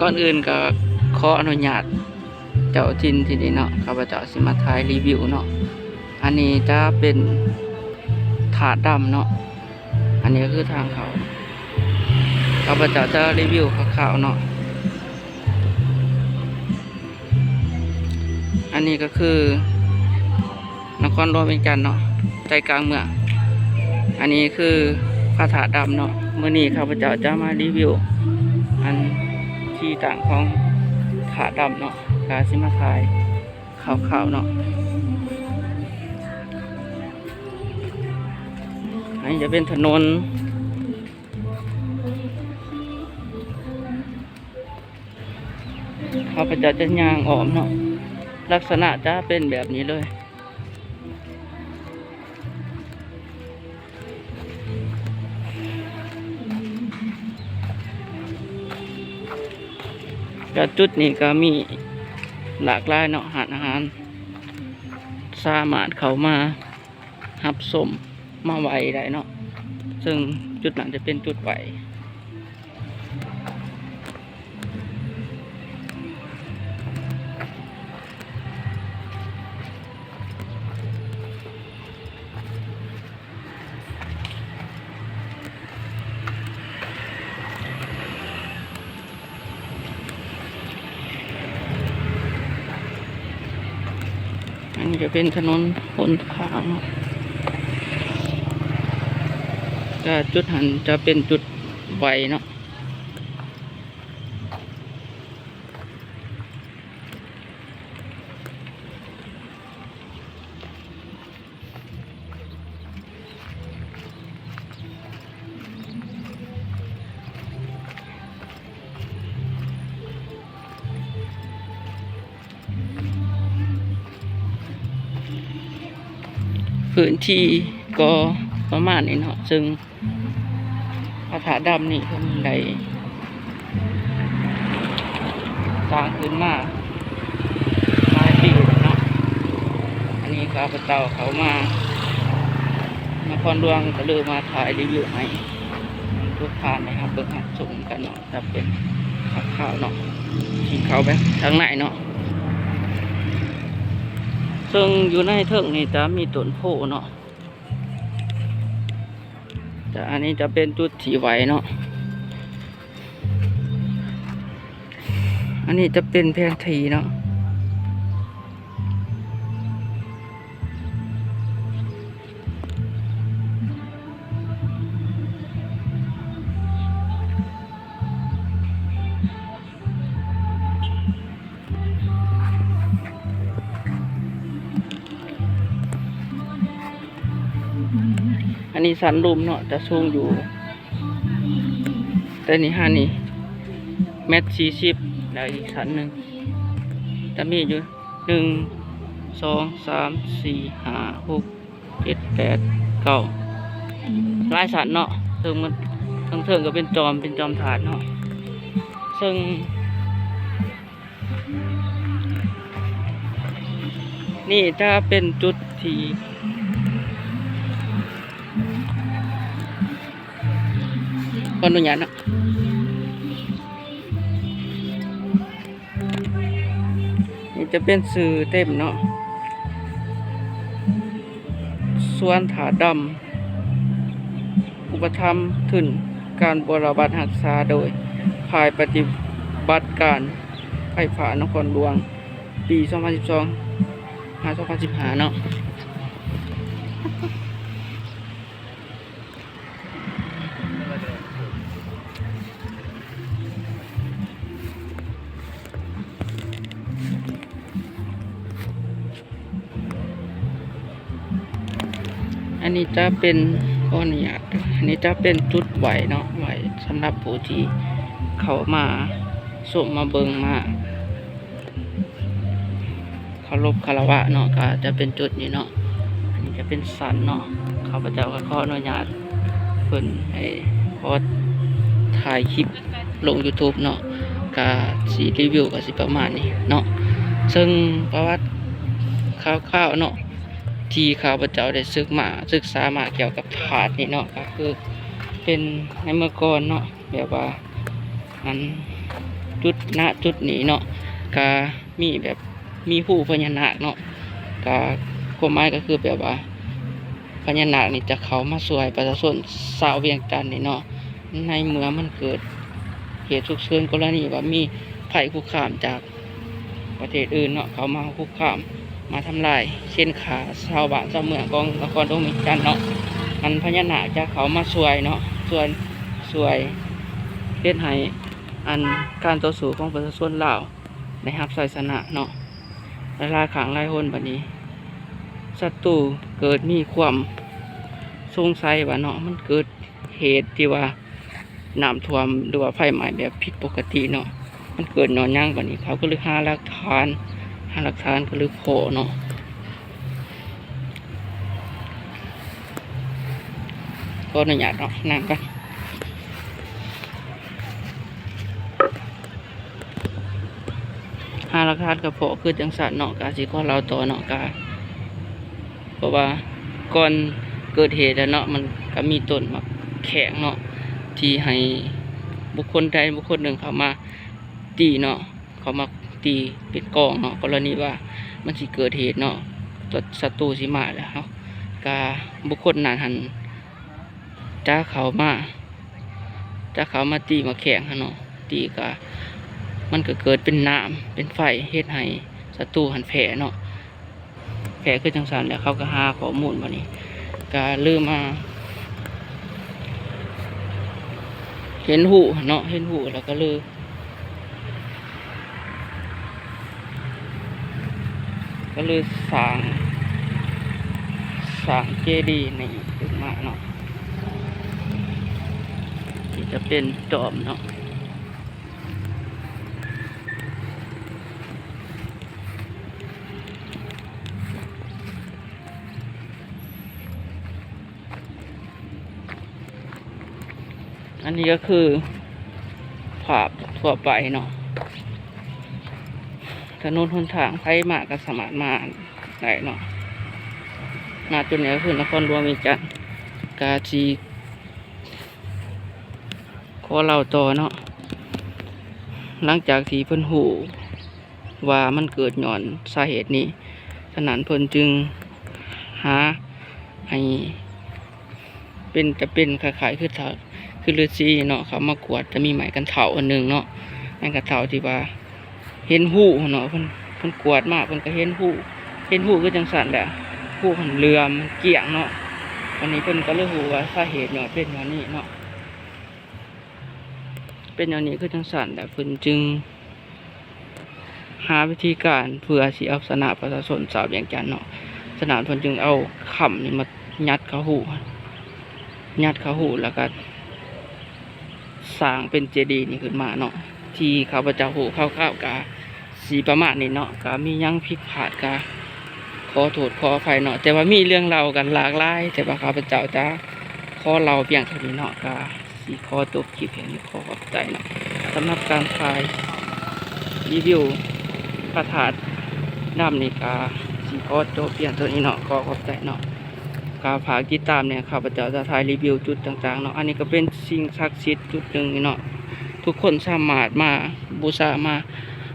ກ່ອນອື່ນກໍຂໍອະນຸຍາດເຈົ້າຖິ່ນທີ່ນີ້ເນາະ, ຂ້າພະເຈົ້າຊິມາຖ່າຍຣີວິວເນາະ. ອັນນີ້ຈະເປັນທາດດຳເນາະ, ອັນນີ້ກໍຄືທາງເຂົ້າ. ຂ້າພະເຈົ້າຈະຣີວິວຄ່າວໆເນາະ. ອັນນີ້ກໍຄືນະຄອນຫຼວງວຽງຈັນເນາະ, ໃຈກາງເມືອງ. ອັນນີ້ຄືພະທາດດຳເນາະ. ມື້ນີ້ຂ້າພະເຈົ້າຈະມາຣີວິວອັນທີ່ຕັ້ງຂອງທາດດຳເນາະ, ກະຊິມາຖ່າຍຄ່າວໆເນາະ. ອັນນີ້ຈະເປັນຖະໜົນ ຂ້າພະເຈົ້າຈະຍ່າງອ້ອມເນາະ, ລັກສະນະຈະເປັນແບບນີ້ເລີຍ. ກະຈຸດນີ້ກະມີຫຼາກຫຼາຍເນາະ, ຮ້ານອາຫານສາມາດເຂົ້າມາ ຮັບຊົມມາໄຫວ້ໄດ້ເນາະ, ເຊິ່ງຈຸດນັ້ນຈະເປັນຈຸດໄຫວ້. ອັນນີ້ຈະເປັນຖະໜົນຫົນທາງເນາະ, ຈະຈຸດຫັ້ນຈະເປັນຈຸດໄຫວ້ເນາະ. ພື້ນທີ່ກໍປະມານນີ້ເນາະ, ເຊິ່ງ ພະທາດດຳນີ້ເພິ່ນໄດ້ສ້າງຂຶ້ນມາຫຼາຍປີແລ້ວເນາະ. ອັນນີ້ຂ້າພະເຈົ້າເຂົ້າມານະຄອນຫຼວງ ກໍເລີຍມາຖ່າຍຣີວິວໃຫ້ທຸກທ່ານໄດ້ຮັບເບິ່ງຮັບຊົມກັນເນາະ, ຈະເປັນຂ່າວໆເນາະ ທີ່ເຂົ້າໄປທາງໃນເນາະ. ເຊິ່ງຢູ່ໃນເທິງນີ້ຈະມີຕົ້ນໂພເນາະ. ຈະ ອັນນີ້ຈະເປັນຈຸດທີ່ໄຫວ້ເນາະ, ອັນນີ້ຈະເປັນແຜນທີ່ເນາະ. ອັນນີ້ສັນລຸ່ມເນາະ, ຈະສູງຢູ່ ແຕ່ນີ້ຫານີ້ແມັດສີ່ສິບ, ແລ້ວອີກສັນໜຶ່ງຈະມີຢູ່ ໜຶ່ງ ສອງ ສາມ ສີ່ ຫ້າ ຫົກ ເຈັດ ແປດ ເກົ້າ ຫຼາຍສັນເນາະ. ເທິງມັນ ເທິງໆກໍເປັນຈອມ ເປັນຈອມທາດເນາະ, ເຊິ່ງ ນີ້ຈະເປັນຈຸດທີ່ ຂໍອະນຸຍາດເນາະ, ນີ້ຈະເປັນຊື່ເຕັມເນາະ, ສວນທາດດຳ ອຸປະຖຳທຶນການບົວລະບັດຮັກສາໂດຍຝ່າຍປະຕິບັດການໄຟຟ້ານະຄອນຫຼວງ ປີສອງພັນສິບສອງ ຫາ ສອງພັນສິບຫ້າເນາະ. ອັນນີ້ຈະເປັນ ຂໍອະນຸຍາດເດີ, ອັນນີ້ຈະເປັນຈຸດໄຫວ້ເນາະ, ໄຫວ້ສຳລັບຜູ້ທີ່ເຂົ້າມາຊົມ ມາເບິ່ງ ມາເຄົາລົບຄາລະວະເນາະ, ກໍຈະເປັນຈຸດນີ້ເນາະ. ອັນນີ້ຈະເປັນສັນເນາະ, ຂ້າພະເຈົ້າກໍຂໍອະນຸຍາດເພິ່ນໃຫ້ຂໍຖ່າຍຄລິບ ລົງ YouTube ເນາະ, ກະຊິຣີວິວກະຊິປະມານນີ້ເນາະ. ເຊິ່ງປະຫວັດຄ່າວໆເນາະ ທີ່ຂ້າພະເຈົ້າໄດ້ສຶກມາ ສຶກສາມາກ່ຽວກັບທາດນີ້ເນາະ, ກະຄືເປັນໃນເມື່ອກ່ອນເນາະ, ແບບວ່າ ອັນ ຈຸດ ນະຈຸດນີ້ເນາະ ກະມີແບບ ມີຮູພະຍານາກເນາະ ກະຄວາມໝາຍກະຄືແບບວ່າ ພະຍານາກນີ້ຈະເຂົ້າມາຊ່ວຍປະຊາຊົນຊາວວຽງຈັນນີ້ເນາະ ໃນເມື່ອມັນເກີດເຫດສຸກເສີນ ກໍລະນີວ່າມີໄພຄຸກຄາມຈາກປະເທດອື່ນເນາະ ເຂົ້າມາຄຸກຄາມ ມາທຳລາຍເຂັນຂ້າຊາວບ້ານຊາວເມືອງຂອງນະຄອນຫຼວງວຽງຈັນເນາະ ອັນພະຍານາກຈະເຂົ້າມາຊ່ວຍເນາະ ຊ່ວຍ ຊ່ວຍເຮັດໃຫ້ອັນການຕໍ່ສູ້ຂອງປະຊາຊົນລາວ ໄດ້ຮັບໄຊຊະນະເນາະ ຫຼາຍໆຄັ້ງຫຼາຍຫົນ. ບັດນີ້ສັດຕູເກີດມີຄວາມສົງໄສວ່າເນາະ ມັນເກີດເຫດທີ່ວ່ານ້ຳຖ້ວມ ຫຼືວ່າໄຟໄໝ້ແບບຜິດປົກກະຕິເນາະ ມັນເກີດຍ້ອນຫຍັງ? ບັດນີ້ເຂົາກໍເລີຍຫາຫຼັກຖານ ຫາຫຼັກຖານກໍເລີຍພໍ້ເນາະ ຂໍອະນຸຍາດເນາະ ນັ່ງກ່ອນ. ຫາຫຼັກຖານກະພໍ້ຄືຈັ່ງຊັ້ນເນາະ ກະຊິຂໍເລົ່າຕໍ່ເນາະ ກະ ເພາະວ່າກ່ອນເກີດເຫດແລ້ວເນາະ ມັນກະມີຕົ້ນໝາກແຂ້ງເນາະ ທີ່ໃຫ້ບຸກຄົນໃດບຸກຄົນໜຶ່ງເຂົ້າມາຕີເນາະ ເຂົ້າມາຕີເປັນກອງເນາະ ກໍລະນີວ່າມັນຊິເກີດເຫດເນາະ ສັດຕູຊິມາແລ້ວ ເຮົາ ກະບຸກຄົນນັ້ນຫັ້ນ ຈະເຂົ້າມາ ຈະເຂົ້າມາຕີໝາກແຂ້ງຫັ້ນເນາະ ຕີກະ ມັນກະເກີດເປັນນ້ຳເປັນໄຟ ເຮັດໃຫ້ສັດຕູຫັ້ນແຜ່ເນາະ ແຜ່ຄືຈັ່ງຊັ້ນ ແລ້ວເຂົາກະຫາຂໍ້ມູນ ບັດນີ້ກະເລີຍມາເຫັນຮູຫັ້ນເນາະ ເຫັນຮູແລ້ວກະເລີຍ ກະເລີຍສ້າງ ສ້າງເຈດີນີ້ຂຶ້ນມາເນາະ ທີ່ຈະເປັນດອມເນາະ ອັນນີ້ກະຄືພາບທົ່ວໄປເນາະ ຖະໜົນຫົນທາງ ໃຜມາກະສາມາດມາໄດ້ເນາະ ນະຈຸດນີ້ກະຄືນະຄອນຫຼວງວຽງຈັນ ກະຊິຂໍເລົ່າຕໍ່ເນາະ ຫຼັງຈາກທີ່ເພິ່ນຮູ້ ວ່າມັນເກີດຍ້ອນສາເຫດນີ້ ສະນັ້ນເພິ່ນຈຶ່ງຫາໃຫ້ເປັນ ຈະເປັນຄ້າຍໆຄືຖ້າ ຄືລືຊີເນາະ ເຂົາມາກວດ ຈະມີໄມ້ກັນເທົ້າອັນໜຶ່ງເນາະ ໄມ້ກັນເທົ້າທີ່ວ່າເຫັນຮູເນາະ ເພິ່ນ ເພິ່ນກວດມາ ເພິ່ນກະເຫັນຮູ ເຫັນຮູຄືຈັ່ງຊັ້ນແຫຼະ ຮູຫັ້ນເຫຼື້ອມ ມັນກ້ຽງເນາະ ອັນນີ້ເພິ່ນກະເລີຍຮູ້ວ່າສາເຫດຍ້ອນ ເປັນຍ້ອນນີ້ເນາະ ເປັນຢ່າງນີ້ຄືຈັ່ງຊັ້ນແຫຼະ ເພິ່ນຈຶ່ງຫາວິທີການເພື່ອຊິເອົາຊະນະປະຊາຊົນຊາວວຽງຈັນເນາະ ສະນັ້ນເພິ່ນຈຶ່ງເອົາຄຳນີ້ມາຍັດເຂົ້າຮູ ຍັດເຂົ້າຮູ ແລ້ວກະສ້າງເປັນເຈດີນີ້ຂຶ້ນມາເນາະ ທີ່ຂ້າພະເຈົ້າຮູ້ຄ່າວໆກະ ຊິປະມານນີ້ເນາະ ກະມີຫຍັງຜິດພາດກະຂໍໂທດຂໍອະໄພເນາະ ແຕ່ວ່າມີເລື່ອງເລົ່າກັນຫຼາກຫຼາຍ ແຕ່ວ່າຂ້າພະເຈົ້າຈະຂໍເລົ່າພຽງເທົ່ານີ້ເນາະ ກະຊິຂໍຈົບຄລິບພຽງນີ້ ຂໍຂອບໃຈເນາະ ສຳລັບການຖ່າຍຣີວິວພະທາດດຳນີ້ ກະຊິຂໍຈົບພຽງເທົ່ານີ້ເນາະ ຂໍຂອບໃຈເນາະ ກະຝາກຕິດຕາມແດ່ ຂ້າພະເຈົ້າຈະຖ່າຍຣີວິວຈຸດຕ່າງໆເນາະ ອັນນີ້ກະເປັນສິ່ງສັກສິດຈຸດໜຶ່ງເນາະ ທຸກຄົນສາມາດມາບູຊາ ມາ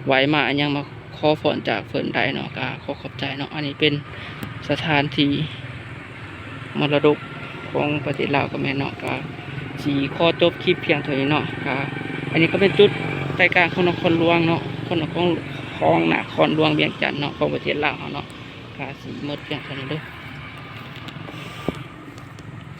ໄຫວ້ ມາຫຍັງ ມາ ຂໍພອນຈາກເພິ່ນໄດ້ເນາະ ກະຂໍຂອບໃຈເນາະ ອັນນີ້ເປັນສະຖານທີ່ມໍລະດົກຂອງປະເທດລາວກະແມ່ນເນາະ ກະຊິຂໍຈົບຄລິບພຽງເທົ່ານີ້ເນາະ ກະອັນນີ້ກະເປັນຈຸດໃຈກາງຂອງນະຄອນຫຼວງເນາະ ຂອງນະຄອນ ຂອງນະຄອນຫຼວງວຽງຈັນເນາະ ຂອງປະເທດລາວເຮົາເນາະ ກະຊິໝົດພຽງເທົ່ານີ້ເດີ.